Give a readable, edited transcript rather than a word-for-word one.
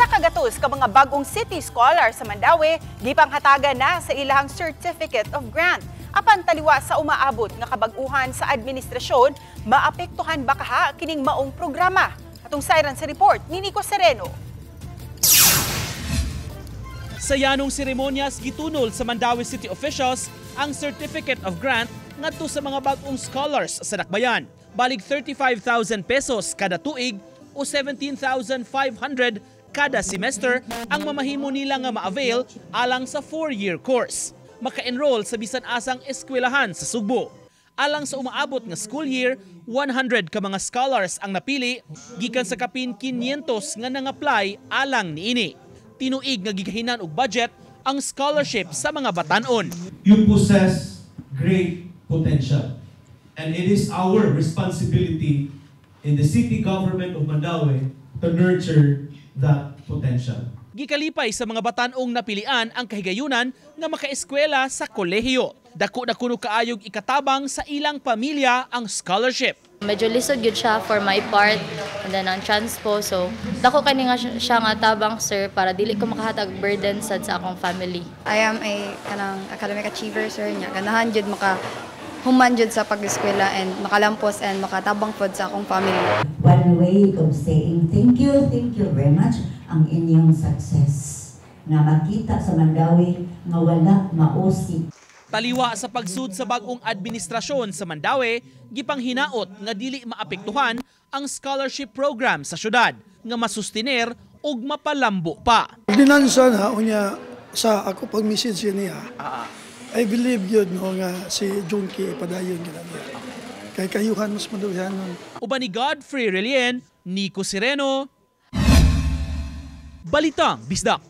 100 ka mga bagong city scholar sa Mandaue gipanghatagan na sa ilang Certificate of Grant. Apan taliwa sa umaabot nga kabag-uhan sa administrasyon, maapektuhan ba kaha kining maong programa? Atong sayran sa report ni Nico Sereno. Sa yanong seremonyas, gitunol sa Mandaue City officials ang Certificate of Grant ngadto sa mga bag-ong scholars sa Dakbayan. Balig 35,000 pesos kada tuig o 17,500 kada semester ang mamahimo nila nga ma-avail alang sa 4-year course. Maka-enroll sa bisan asang eskwelahan sa Sugbo. Alang sa umaabot nga school year, 100 ka mga scholars ang napili gikan sa kapin 500 nga nang-apply alang niini. Tinuig nga gigahinan og budget ang scholarship sa mga batanon. You possess great potential. And it is our responsibility in the city government of Mandaue to nurture that potential. Gikalipay sa mga batanong napilian ang kahigayunan nga makaeskwela sa kolehiyo. Dako na kuno kaayog ikatabang sa ilang pamilya ang scholarship. Medyo lisod gyud siya for my part and then ang transpo, so dako kani nga siya nga tabang, sir, para dili ko makahatag burden sad sa akong family. I am a kanang academic achiever, sir, nya ganahan jud maka human jud sa pag-eskwela and makalampos and makatabang pod sa akong family. One way of saying thank you very much ang inyong success nga makita sa Mandaue nga wala mausi. Taliwa sa pagsud sa bagong administrasyon sa Mandaue, gipanghinaot nga dili maapektuhan ang scholarship program sa syudad nga masustiner ug mapalambo pa. Ordinansa na unya sa ako pag message niya. I believe yun, no, nga si Junkie padayon gina niya. Kay kayuhan mas maduhan nun. Uban ni Godfrey Relien, Nico Sereno, Balitang Bisdak.